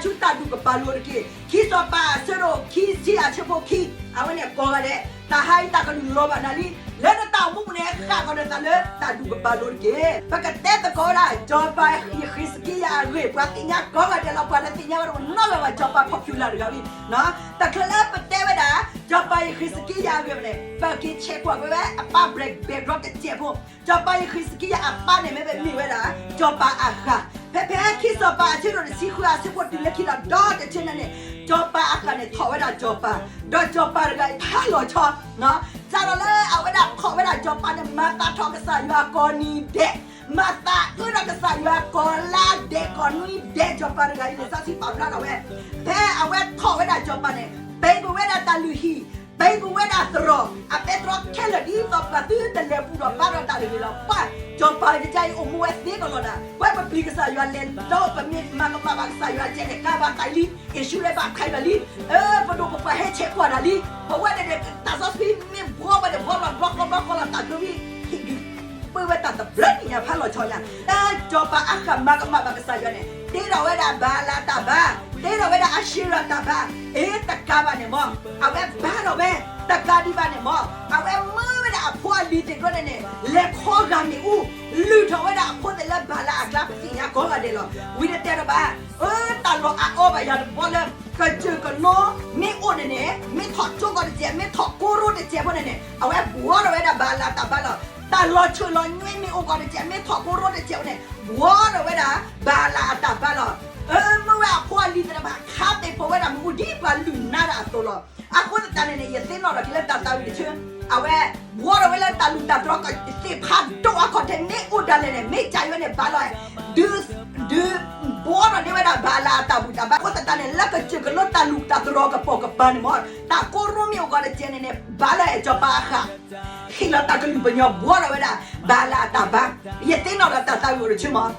ဆူတၢ်ဒူၣ်ကပၤလိၤတက့ၢ်. ခံစီၤပၤအဆၢဒိၣ်ခံဆံအဆၢဖိခံ, အဝဲန့ၣ်ကိးဂၤဒဲး, တၢ်ဟါအံၤတၢ်ကလုၢ်လီၤဘၣ်နၤလံ, လၢနတၢ်အိၣ်မူပူၤန့ၣ် ဃၣ်ကဒီးနသးလၢတၢ်ဒူၣ်ကပၤလိၤတက့ၢ်. ပကတဲသကိးဝဲဒၣ် စီၤပၤယဃ့းစက့ယၤအဂ့ၢ်, ပှၤသ့ၣ်ညါကိးဂၤဒဲးလီၤ, ပှၤတသ့ၣ်ညါဝဲဒၣ်နီတဂၤဘၣ်, စီၤပၤ popular တဂၤဝံၤ, တချုးလၢပတဲဝဲဒၣ် စီၤပၤယဃ့းစက့ယၤအဂ့ၢ်န့ၣ် ပက့ၤဆဲးကွၢ်ဝဲဝဲအပၢ် background တစဲးဖိ, စီၤပၤယဃ့းစက့ယၤအပၢ်န့ၣ်မ့ၢ်ဝဲမ့ၢ်ဝဲဒၣ် စီၤပၤအၤဃး, ဖဲဖဲခံစီၤပၤအဆၢဒိၣ်တဆံဃုအဆၢဖိတုၤလၢခံဒီး ဒီတဆၢန့ၣ်န့ၣ် စီၤပၤအၤဃးန့ၣ်ထီၣ်ဝဲဒၣ်စီၤပၤ, ဒီးစီၤပၤတဂၤအံၤဖးလီၤဆီ စးထီၣ်လၢအဝဲဒၣ်ထီၣ်ဝဲဒၣ်စီၤပၤန့ၣ် မၤသးထီၣ်ကစၢ်ယွၤကိးနံၤဒဲး, မၤသးအၢဒီးကစၢ်ယွၤကိးလါဒဲးကိးနွံဒဲး, စီၤပၤတဂၤအံၤန့ၣ် လံာ်စီဆှံပာ်ဖျါထီၣ်ဝဲ, ဖဲအဝဲထီၣ်ဝဲဒၣ်စီၤပၤန့ၣ် ပာ်ကွံာ်ဝဲဒၣ်တၢ်လုၢ်ဟံၣ်, ပာ်ကွံာ်ဝဲဒၣ်သရိာ်, အပဲတြီခဲလၢာ် ဒ်သိးပှၤသုတလဲၤပူၤဒီးဘါထီၣ်တၢ်တဂ့ၤလီၤ. ပှၤစီၤပၤတဂၤအံၤအိၣ်မူဝဲသ့ကလီၤနၤ, ပှၤပပျံၤကစၢ်ယွၤလဲၤဒီး ပမ့ၢ်မၤကမၣ်ဘၣ်ကစၢ်ယွၤကဲန့ၣ် ကါဘၣ်တၢ်လံ, အ့ၣ်ၡူးရဲၣ်ဘၣ်တၢ်လံ, ပဒိၣ်ပပှၢ်ဟဲဆဲးကွၢ်တၢ်လံ, ပဝဲန့ၣ်န့ၣ် တၢ်စီဆှံမ့ၢ်ဘှီဝဲန့ၣ် ဘှီလီၤဘျီဃီဘျီဃီလီၤ တၢ်ကရံ ဟ့ၣ်ဒုး ပၢဝဲတၢ်သဘျ့ညါဖးလီၤဆီညါ, တၢ်စီၤပၤအၤဃးမၤကမၣ်ဘၣ်ကစၢ်ယွၤန့ၣ် တ့ထီၣ်ဝဲဒၣ်ဘၤအၤလးတၢ်ဘါ, တ့ထီၣ်ဝဲဒၣ်အၤၡ့ရၤတၢ်ဘါ, အ့ တကးဘၣ်န့ၣ်မ့ၢ် အဝဲဘါထီၣ်ဝဲ, တကးဒံးဘၣ်န့ၣ်မ့ၢ် အဝဲမၢဝဲဒၣ်အဖိအလံၤသ့ၣ်တဖၣ်န့ၣ်န့ၣ် လဲၤခီဂာ်မ့ၣ်အူ, လုၢ်ထီၣ်ဝဲဒၣ်အဖိသ့ၣ်လၢဘၤလးအကျါ ပသ့ၣ်ညါကိးဂၤဒဲးလီၤ. ဝံၤတတဲတဘၣ် အၢ တၢ်လီၢ်အါအီဘၣ်ယၤတဘျီလၢ ကစၢၢ်ကလိမ့ၢ်အိၣ်န့ၣ်န့ၣ် မ့ၢ်ထီၣ်ကၠိကီးတစဲး မ့ၢ်ထီၣ်ကိရိတစဲးဖိန့ၣ်န့ၣ် အဝဲဘှီထီၣ်ဝဲဒၣ်ဘၤအၤလးတၢ်ဘါလီၤ. တၢ်လီၤဆၢၣ်လီၤညွံးမ့ၢ်အိၣ်ကီးတစဲး မ့ၢ်ထီၣ်ကိရိတစဲးဖိန့ၣ် ဘှီထီၣ်ဝဲဒၣ်ဘၤအၤလးအတၢ်ဘါလီၤ. အၢ မ့ၢ်ဝဲအဖိအလံၤသ့ၣ်တဖၣ် ခါသ့ၣ်ဖိဝဲဒၣ်မ့ၣ်အူဒ်ပှၤလုၢ်နါတၢ်အသိးလီၤ. အဃိသတးန့ၣ်န့ၣ် ယသ့ၣ်နီၣ်ထီၣ်က့ၤလၢတၢ်သးဝံၣ်တဆၢ အဝဲ ဘှီထီၣ်ဝဲလၢတၢ်လုၢ်တၢ်တြီၤသ့ၣ်ဖးဒိၣ်အခီၣ်ထံး မ့ၢ်အိၣ်ဒၣ်လဲာ်န့ၣ် မ့ၢ်ကစၢ်ယွၤန့ၣ်ဘါလီၤ, ဒုး ဒုးဘှီထီၣ်န့ၢ်ဝဲဒၣ်ဘၤအၤလးအတၢ်ဘူၣ်တၢ်ဘါ. အဃိသတးန့ၣ် လၢကစၢၢ်ကလိတၢ်လုၢ်တၢ်တြီၤကပိာ်ကပၤန့ၣ်မ့ၢ် တၢ်ကိရိမ့ၢ်အိၣ်ကီးတစဲးန့ၣ်န့ၣ် ဘၤလီၤ စီၤပၤအၤဃး ဟ့ၣ်လီၤတၢ်ကလုၢ်ပညီ ဘှီထီၣ်ဝဲဒၣ် ဘၤအၤလးအတၢ်ဘါ. ယသ့ၣ်နီၣ်ဒီးတၢ်သးဝံၣ်အိၣ်တဆၢမ့ၢ်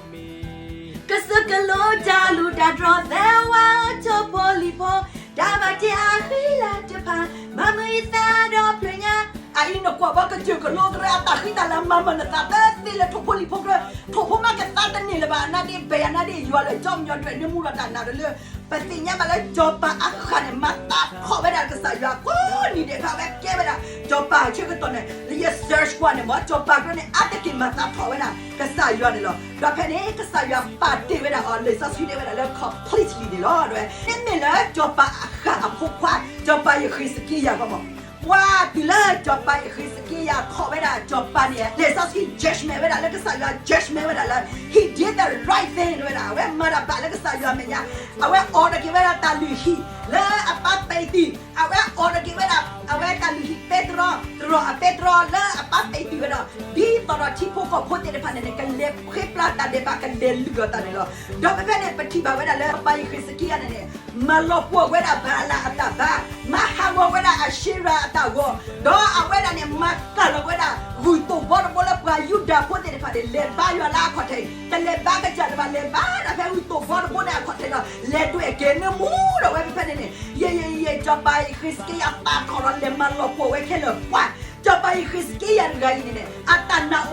ကစၢၢ်ကလိတၢ်လုၢ်တၢ်တြီၤ သဲဝါထိၣ်ဖိလံၣ်ဖိ, တၢ်ဘၣ်တ့အဃံလၤတဖၣ် မၤမုာ်ယသးဒီးဖျၢၣ်ညါ. အအံၤနကွၢ်ဘၣ်ကစၢၢ်ကလိကရၢ အတၢ်ဃံတၢ်လၤမၤမုာ်နသး တသ့လၢထိၣ်ဖိလံၣ်ဖိကြၢး, ထိၣ်ဖိမးကသါတန့ၢ်လၢၤဘၣ် အနါဒ့ဘဲၣ် အနါဒ့ယွၤလၢာ် ကၠီမညီဒွဲၣ် နမူဒီးတၢ်နာ်ဒီးလၢ ပသ့ၣ်ညါဘၣ်လၢ စီၤပၤအၤဃးန့ၣ် မၤသးထီၣ်ဝဲဒၣ်ကစၢ်ယွၤကိးနံၤဒဲး ဖဲအဝဲကဲဝဲဒၣ် စီၤပၤအဆၢကတီၢ်န့ၣ် လၢယ search ကွၢ်န့ၣ်မ့ၢ် စီၤပၤကြၢးန့ၣ် အါတက့ၢ်မၤသးထီၣ်ဝဲဒၣ် ကစၢ်ယွၤန့ၣ်လီၤ. ဒီးဖဲန့ၣ် ကစၢ်ယွၤပာ်တ့ၢ်ဝဲဒၣ်အီၤ လံာ်စီဆှံတဲဝဲဒၣ်လၢ completely န့ၣ်လီၤ. မ့မ့ၢ်လၢစီၤပၤအၤဃးအဖိခွါ စီၤပၤယဃ့းစက့ယၤဃီမ့ၢ် ပှၤတုၤလၢစီၤပၤယဃ့းစက့ယၤထီၣ်ဝဲဒၣ်စီၤပၤန့ၣ် လံာ်စီဆှံ judgment ဝဲဒၣ်လၢကစၢ်ယွၤ judgment ဝဲဒၣ်လၢ he did the right thing ဝဲဒၣ် အဝဲမၤတၢ်ဘၣ်လၢကစၢ်ယွၤမဲာ်ညါ, အဝဲအိးထီၣ်က့ၤဝဲဒၣ်တၢ်လုၢ်ဟံၣ်လၢအပၢ်ပဲာ်တံၢ်, အဝဲအိးထီၣ်က့ၤဝဲဒၣ် အဝဲတၢ်လုၢ်ဟံၣ်ပဲတြီ တြီၤအပဲတြီလၢအပၢ်ပဲာ်တံၢ်ဝဲဒီး ဒ်သိးဒီးထံဖိကီၢ်ဖိသ့ၣ်တဖၣ်န့ၣ်န့ၣ် ကလဲၤဃ့ပျၢ်တၢ်ဒဲးဘး ကလဲၤလုၢ်ဒီးတၢ်န့ၣ်လီၤ. ဒီးဖဲဖဲန့ၣ် ပထံၣ်ဘၣ်ဝဲဒၣ်လၢ စီၤပၤယဃ့းစက့ယၤန့ၣ်န့ၣ် မၤလီၤပှီၢ်ဝဲဒၣ်ဘၤအၤလးအတၢ်ဘါ, မၤဟးဂီၤဝဲဒၣ်အၤၡ့ရၤအတၢ်ဂီၤ, ဒီးအဝဲဒၣ်န့ၣ် မၤကၢ်လီၤဝဲဒၣ် ဂုၢ်သိၣ်ဘီတဘိလၢပှၤယူဒၤဖိသ့ၣ်တဖၣ်န့ၣ် လဲၤဘါယွၤလၢအခီၣ်ထံး, တလဲၤဘါကစၢ်တဘၣ် လဲၤဘါဒၣ်ဖဲဂုၢ်သိၣ်ဘီတဘိန့ၣ်အခီၣ်ထံးဒီး လဲၤဒွဲၣ်က့ၤနၢမူဒီးဝဲဖဲဖဲန့ၣ်န့ၣ် ယဲယဲယဲ စီၤပၤယဃ့းစက့ယၤသးထီၣ်ဒီး လဲၤမၤလီၤပှီၢ်ဝဲခဲလၢာ်ပှၤ, စီၤပၤယဃ့းစက့ယၤတဂၤအံၤန့ၣ်န့ၣ် အတၢ်နာ်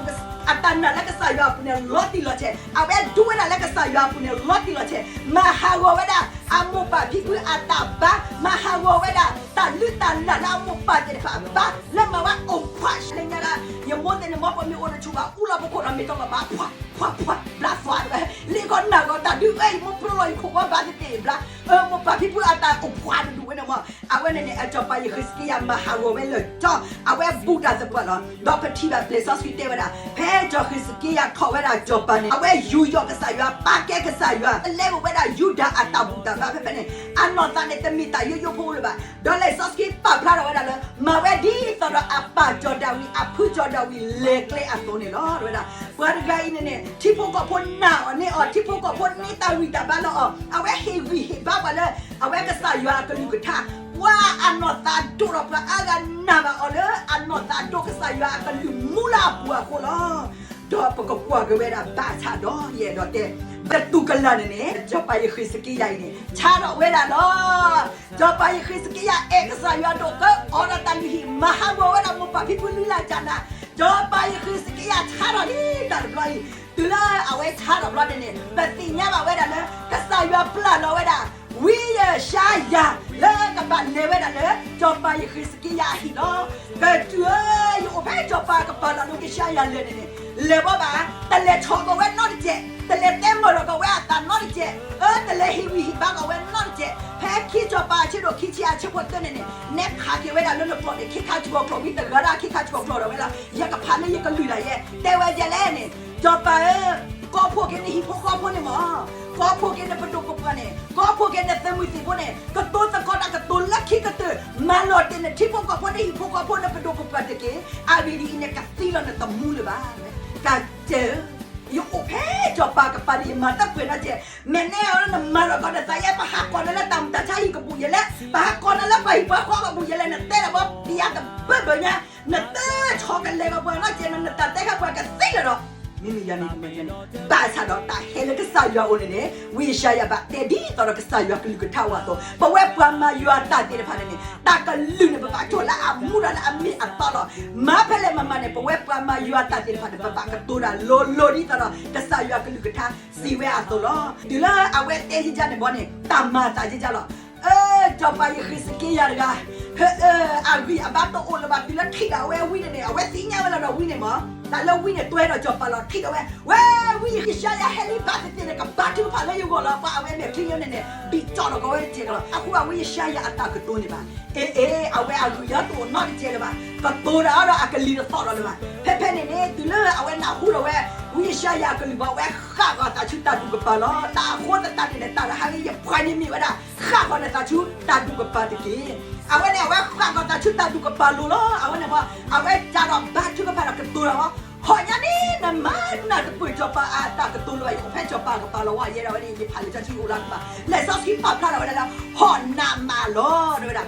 အတၢ်နာ်လၢကစၢ်ယွၤအပူၤန့ၣ် လီၤတံၢ်လီၤဆဲး, အဝဲဒိဝဲဒၣ်လၢကစၢ်ယွၤအပူၤန့ၣ် လီၤတံၢ်လီၤဆဲး, မၤဟးဂီၤဝဲဒၣ် အမိၢ်ပၢ်ဖံဖုအတၢ်ဘါ, မၤဟးဂီၤဝဲဒၣ် တၢ်လုၢ်တၢ်လၢ်လၢအမိၢ်ပၢ်သ့ၣ်တဖၣ်အဘါ, လၢမၤဝဲအိၣ်ဖှၣ်လၢညါဒၣ်, ယမိၢ်သ့ၣ်န့ၣ် မ့ၢ်ပမ့ၢ်အိၣ်တဆူၣ်ဘၣ် အူလီၤပခိၣ်ဒီးမ့ၢ်တလီၤဘၣ် ဖှၣ် ဖှၣ် ဖှၣ် ဘျါသွါဝဲ, လ့ၣ်ခီနၢ်ဂီၤတၢ်ဒုးဝဲအံၤ မိၢ်ပျိလီၤယခိၣ်ဘီဘၣ် သ့ၣ်သ့ၣ်ဘျါ, အမိၢ်ပၢ်ဖံဖုအတၢ်အိၣ်ဖှၣ်တဒူၣ်ဝဲန့ၣ်မ့ၢ် အဝဲန့ၣ်န့ၣ် အစီၤပၤယဃ့းစက့ယၤမၤဟးဂီၤဝဲလၢာ်ကၠီ, အဝဲဘူၣ်တၢ်သပှၢ်လီၤ. ဒီးပထံၣ်ဘၣ်လံာ်စီဆှံတဲဝဲဒၣ် ဖဲစီၤယဃ့းစက့ယၤထီၣ်ဝဲဒၣ်စီၤပၤန့ၣ် အဝဲယူးယီၣ်ကစၢ်ယွၤ ပာ်ကဲကစၢ်ယွၤ လဲလိာ်ဝဲဒၣ်ယူဒၤအတၢ်ဘူၣ်တၢ်ဘါဖဲဖဲန့ၣ် အနီၢ်သးန့ၣ် တမ့ၢ်တၢ်ယိယိဖိလၢၤဘၣ်. ဒီးလံာ်စီဆှံပာ်ဖျါထီၣ်ဝဲဒၣ်လၢ မၤဝဲဒ်သိးဒီးအပၢ်စီၤဒၤဝံး အဖုစီၤဒၤဝံးလဲၤကျဲအသိးန့ၣ်လီၤ. ဝဲဒၣ် ပှၤတဂၤအံၤန့ၣ်န့ၣ် ထံဖိကီၢ်ဖိနာ်အီၤန့ၢ်အီၤ ထံဖိကီၢ်ဖိန့ၢ်တၢ်ဂံၢ်တၢ်ဘါလၢအီၤ အဝဲဟ့ၣ်ဂံၢ်ဟ့ၣ်ဘါပှၤလၢ အဝဲကစၢ်ယွၤအကလုၢ်ကထါ, ပှၤအနီၢ်သးဒိၣ်ဒီးပှၤအါဂၤနာ်ဘၣ်အီၤလၢ အနီၢ်သးဒိၣ်ကစၢ်ယွၤအကလုၢ်မူလၢအပူၤအဃိလီၤ. ဒီးပကကွၢ်က့ၤဝဲဒၣ်ဘၣ်ဆၣ်ဒီး ယအဲၣ်ဒိးတဲ ပသူကလၢ်န့ၣ်န့ၣ် စီၤပၤယဃ့းစက့ယၤအံၤန့ၣ် ဆါထီၣ်ဝဲဒၣ်လီၤ. စီၤပၤယဃ့းစက့ယၤအဲၣ်ကစၢ်ယွၤဒိၣ် ကအိးထီၣ်တၢ်လုၢ်ဟံၣ် မၤဟးဂီၤဝဲဒၣ်မိၢ်ပၢ်ဖံဖုလွံၢ်လၢ်ကၢ်နၤ, စီၤပၤယဃ့းစက့ယၤဆါထီၣ်လံတၢ်တဘျီအံၤ, တုၤလၢအဝဲဆါထီၣ်ဘျီန့ၣ်န့ၣ် ပသ့ၣ်ညါဘၣ်ဝဲဒၣ်လၢ ကစၢ်ယွၤပျၢ်လီၤဝဲဒၣ် ဝံယၡါယၤလၢကဘၣ်လဲၤဝဲဒၣ်လၢ စီၤပၤယဃ့းစက့ယၤအဟံၣ်လီၤ. ကတုၤဧၢ, ယအိၣ်ဖဲစီၤပၤကပၤလီၤလၢဝံယၡါယၤလဲၤန့ၣ်န့ၣ်, လဲၤဘီဘၣ်, တလဲၤဆီၣ်ကီးဝဲနီတစဲး, တလဲၤတဲမၢၢ်ထီၣ်ကီးဝဲအသးနီတစဲး, အၢ တလဲၤဟ့ၣ်ဂံၢ်ဟ့ၣ်ဘါကီးဝဲနီတစဲး. ဖဲခံစီၤပၤအဆၢဒိၣ်ခံဆံအဆၢဖိသၢန့ၣ်န့ၣ်, နဲခးက့ၤဝဲဒၣ်လၢနကျိာ်န့ၣ် ခ့ခါဆှီၣ်ကျိာ်ဝံၤတဂၤဒၣ် ခ့ခါဆှီၣ်ကျိာ်ဒီးဝဲလီၤ. ယကဖးလၢယကလုၢ်ဒၣ်ယဲ, တဲဝဲဒ်လဲၣ်န့ၣ်, စီၤပၤဧၢ, ကီဖိးက့ၤနဟံၣ်ဖိဃီဖိန့ၣ်မး, ကီဖိးက့ၤနပဒိၣ်ပပှၢ်န့ၣ်, ကီဖိးက့ၤနသုးမုၢ်သံၣ်ဘိန့ၣ်, ကတိၤသကိးတၢ်ကတိၤလၢခံကတၢၢ်, မၤလီၤတ့ၢ်နထံဖိကီၢ်ဖိ နဟံၣ်ဖိဃီဖိ နပဒိၣ်ပပှၢ်တက့ၢ်. အဂ့ၢ်ဒ်အံၤန့ၣ် ကသံလီၤနတမူလၢၤဘၣ်. ကစၢၢ်ဧၢ, ယအိၣ်ဖဲစီၤပၤကပၤန့ၣ် ယမၤတပှဲၤနီတစဲး, မ့ၢ်နဲအီၤလၢနမၤလီၤကီးနသးယဲ, ပဟးကိးနၤလၢတၢ်မုာ်တၢ်ဆါဟံၣ်ကဘူၣ်ယဲလဲၣ်, ပဟးကိးနၤလၢပှၤဟံၣ်ပှၤဃီကဘူၣ်ယဲလဲၣ်, နတဲဒီးဘီပယါတဘၢဘၢညါ, နတဆီၣ်ကလဲၤကီးပှၤနီတစဲးန့ၣ် နတၢ်တဲခါပှၤကသံလီၤဒီး, မ့မ့ၢ်ယၤန့ၣ် ဘၣ်ဆၣ်ဒီးတၢ်ဟဲလၢကစၢ်ယွၤအအိၣ်န့ၣ်န့ၣ် ဝံယၡါယၤဘၣ်တဲဒ်သိးဒီးကစၢ်ယွၤကလုၢ်ကထါဝဲအသိး, ပဝဲပှၤမၤယွၤတၢ်သ့ၣ်တဖၣ်န့ၣ်န့ၣ် တၢ်ကလုၢ်န့ၣ် ပဘၣ်ကၠီၣ်လၢအမူဒီးလၢအမ့ၢ်အတီလီၤ. မၤဖဲလဲၣ်မၤမၤန့ၣ် ပဝဲပှၤမၤယွၤတၢ်သ့ၣ်တဖၣ်န့ၣ် ပဘၣ်ကတိၤတၢ်လိၤလိၤဒ်သိးဒီး ကစၢ်ယွၤကလုၢ်ကထါစံးဝဲအသိးလီၤ. တုၤလၢအဝဲတဲယကၢန့ၣ်ဘီန့ၣ် တၢ်မၤသးယကၢလီၤ. အၢ စီၤပၤယဃ့းစက့ယၤတဂၤ, အဂံၢ်အဘါတအိၣ်လၢၤဘၣ် တုၤလၢထံၣ်ဒီးအဝဲဝံန့ၣ်န့ၣ် အဝဲသ့ၣ်ညါဝဲလီၤဒီးဝံန့ၣ်မး, တၢ်လၢဝံန့ၣ်တွဲဒီးစီၤပၤလီၤ ထံၣ်ဒီးဝဲ, ဝဲဝံယၡါယၤဟဲလံဘၣ်သ့ၣ်သ့ၣ်န့ၣ် ကဘါထုကဖၣ်လၢယဂီၢ်လီၤ. ပှၤအဝဲမဲာ်ချံညါန့ၣ်န့ၣ် ဘံၣ်ကၠီၣ်လီၤကီးဝဲတစဲးလီၤ. အဃိအဝံယၡါယၤအတၢ်ကတိၤန့ၣ်ဘၣ်, အ့ အ့ အဝဲအဂံၢ်အဘါတအိၣ်နီတစဲးလၢၤဘၣ်, ကတိၤတၢ်ဒီးအကလံၤတသီၣ်လီၤလၢၤဘၣ်. ဖဲဖဲန့ၣ်န့ၣ် တုၤလၢအဝဲနၢ်ဟူဒီးဝဲ ဝံယၡါယၤအကလုၢ်ဘၣ် အဝဲဃၣ်ဂီၤသးဆူတၢ်ဒူၣ်ကပၤလီၤ. တၢ်အဃိသတးန့ၣ်န့ၣ် တၢ်တဟါဂ့ၤယဖးန့ၣ်မ့ၢ်ဝဲဒၣ် ဃၣ်ဂီၤနသးဆူတၢ်ဒူၣ်ကပၤတက့ၢ်. အဝဲန့ၣ် အဝဲဃၣ်ဂီၤသးဆူတၢ်ဒူၣ်ကပၤလိၤလီၤ. အဝဲန့ၣ် အဝဲစးထီၣ်ဘါထုကဖၣ်ဒီးကတိၤတၢ်လီၤ. ဟီၣ်ညါန့ၣ် နမၤနၢ်တပၢၢ်စီၤပၤအတၢ်ကတိၤလၢၤဘၣ်, ယအိၣ်ဖဲစီၤပၤကပၤလီၤဝဲ ယဲဒၣ်ဝဲန့ၣ် ယဖးလံာ်စီဆှံအိၣ်လၢကပၤ, လံာ်စီဆှံပာ်ဖျါထီၣ်ဝဲဒၣ်လၢ ဟီၣ်နးမးလီၤ တဲဝဲဒၣ်.